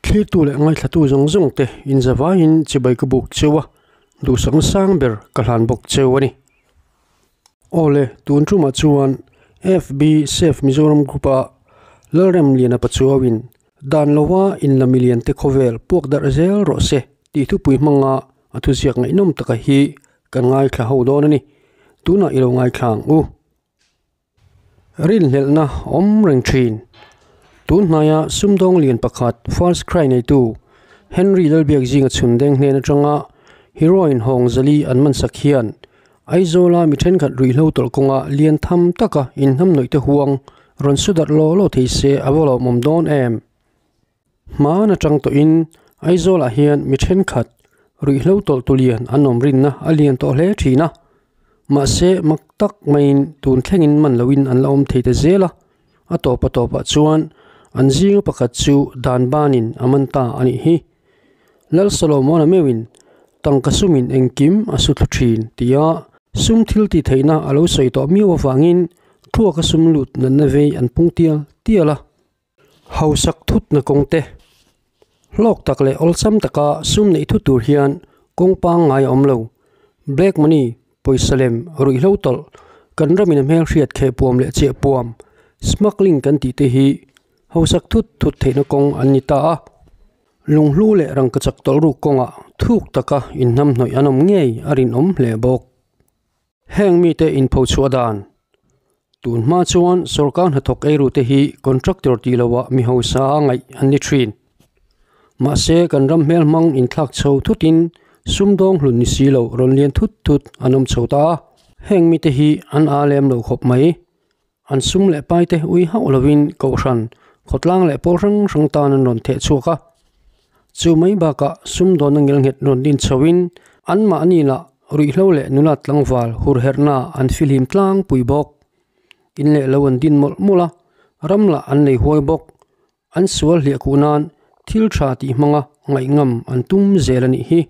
Thlirtu leh ngaithlatu zawng zawng te inzavaiin chibai ka buk cheu a, duhsakna sang ber ka hlan bawk cheu a ni. Awle, tun tumah chuan FB Save Mizoram Group a Lalremliana Pachuauin dan lova inla milian te khawvel puak darh zel rawh se tih thupui hmanga a thuziak ngaihnawm taka hi kan ngaithla ho dawn a ni. Tunah i lo ngaithla ang u. Rinhlelhna awm reng thin. Tun hnaia sumdawng lian pakhat First Cry neitu Henry Lalbiak zinga chhun deng hnen atanga heroin hawng zali an man sak hian Aizawla mi thenkhat ruihhlo tawlh kawnga lian tham taka inhnamhnawih te huang rawn su darh law law thei se a va lawmawm dawn em? Hmaan atang tawhin Aizawlah hian mi thenkhat ruihhlo tawlh tu lian an awm rinna a lian tawh hle thin a, mahse mak tak maiin tun thlengin man loin an la awm thei ta zel a, a tawp a tawpah chuan an zinga pakhat chu dan banin a man ta a nih hi. Lal Solomona meuhin tangka sumin engkim a su thlu thin tia sum thil tih theihna a lo sawi tawh miau avangin thluaka sum lut natna vei an pung tial tial a. Hausak thutna kawng te, hlawk tak leh awlsam taka sum neih thut tur hian kawng pangngai a awm lo. Black money, pawisa lem, ruihhlo tawlh, kan ramin a hmelhriat kheh puam leh chiah puam, smuggling kan tih te hi hausak thut thut theihna kawng an ni ta a. Lunghlu leh rangkachak tawlh ruk kawngah thuk taka inhnamhnawih an awm ngei a rinawm hle bawk. Heng mite inpho chhuah dan. Tun hma chuan sorkar hnathawk eirute hi contractor tih loah mi hausa a ngaih an ni thin. Mahse kan ram hmel hmang inthlak chho thutin sumdawng hlun ni si lo rawn lian thut thut an awm chho ta a. Heng mite hi an a lem lo khawp mai. An sum leh paite ui hauh lovin kohhran, khawtlang leh pawl hrang hrang tan an rawn theh chhuak a. Chu mai bakah sumdawnna ngelnghet rawn din chhoin anmahni lah ruihhlo leh nula tlangval hurherhna an fihlim tlangpui bawk. In leh lo an din mawlh mawlh a, ram lah an nei huai bawk. An sual hliah kuh nan thil tha tih hmanga ngaihngam an tum zel a nih hi.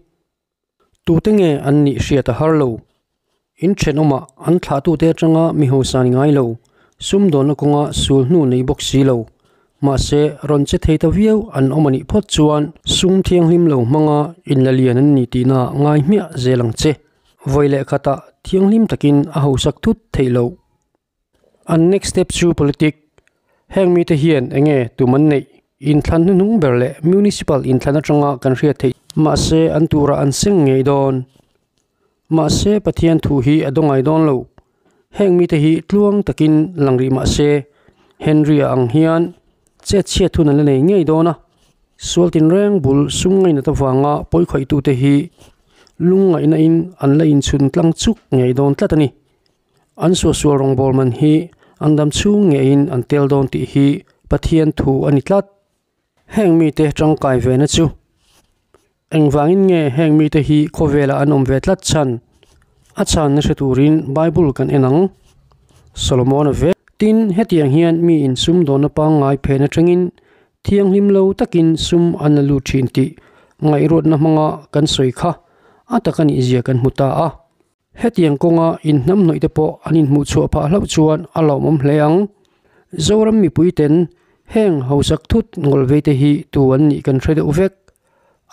Tute nge an nih hriat a har lo. In thenawmah an thlahtute atanga mi hausa ni ngai lo, sumdawnna kawnga sul hnu nei bawk si lo. Mahse, rawn che thei ta viau an awm a nih phawt chuan sum thianghlim lo hmanga inla lian an ni tihna ngai hmiah zel ang che. Vawi leh khatah thianghlim takin a hausak thut theih loh. An next step chu politic. Heng mite hian enge tum an neih? Inthlan hnuhnung ber leh municipal inthlan atanga kan hriat theih. Mahse an turah an seng ngei dawn. Mahse Pathian thu hi a dawngai dawn lo. Heng mite hi tluang takin lang rih mahse Henry-a ang hian chet chhiat hun an la nei ngei dawn a. Sual tinreng bul sum ngainat avanga pawikhawih-tute hi lungngaihna in an la inchhun tlang chuk ngei dawn tlat a ni. An suahsual rawngbâwl man hi an dam chhung ngeiin an tel dawn tih hi Pathian thu a ni tlat. Heng mite tangkai vena chu engvangin nge heng mite hi khawvelah an awm ve tlat chhan? A chhanna hre turin Bible kan en ang. Solomon-a ve. Tin, hetiang hian mi insumdawnna pangngai phen atangin thianghlim lo takin sum an la lut thin tih ngaihruatna hmanga kan sawi kha a taka nihzia kan hmu ta a. Hetiang kawnga inhnamhnawih te pawh an inhmuh chhuah phah hlauh chuan a lawmawm hle ang. Zoram mipuiten heng hausak thut ngawl vei te hi tu an nih kan hre deuh vek.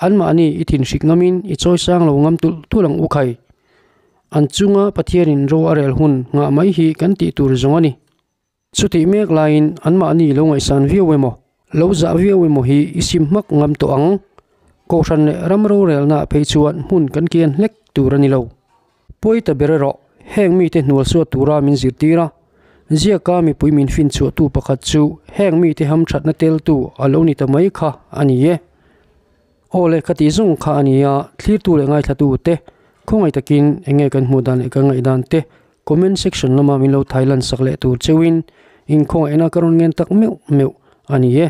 Anmahni i thinhrik ngamin i chawisang lo ngam tulh tulh ang u khai. An chunga Pathianin ro a rel hun nghah mai hi kan tih tur zawng a ni. Chutih mek laiin anmahni lo ngaihsan viau emaw, lo zah viau emaw hi i sim hmak ngam tawh ang. Kohhran leh ram rorelnaah phei chuan hmun kan kian hlek tur a ni lo. Pawi ta ber erawh heng mite hnual suat tura min zirtir a, ziaka mipui min fin chhuahtu pakhat chu heng mite hamthatna teltu a lo ni ta mai kha a ni e. Aw le ka tih zawng kha a ni a, thlirtu leh ngaithlatu te khawngaih takin eng nge kan hmuh dan leh kan ngaihdan te comment section lama min lo thai lan sak leh tur cheuhin inkhawngaihna ka rawn ngen tak meuh meuh a ni e.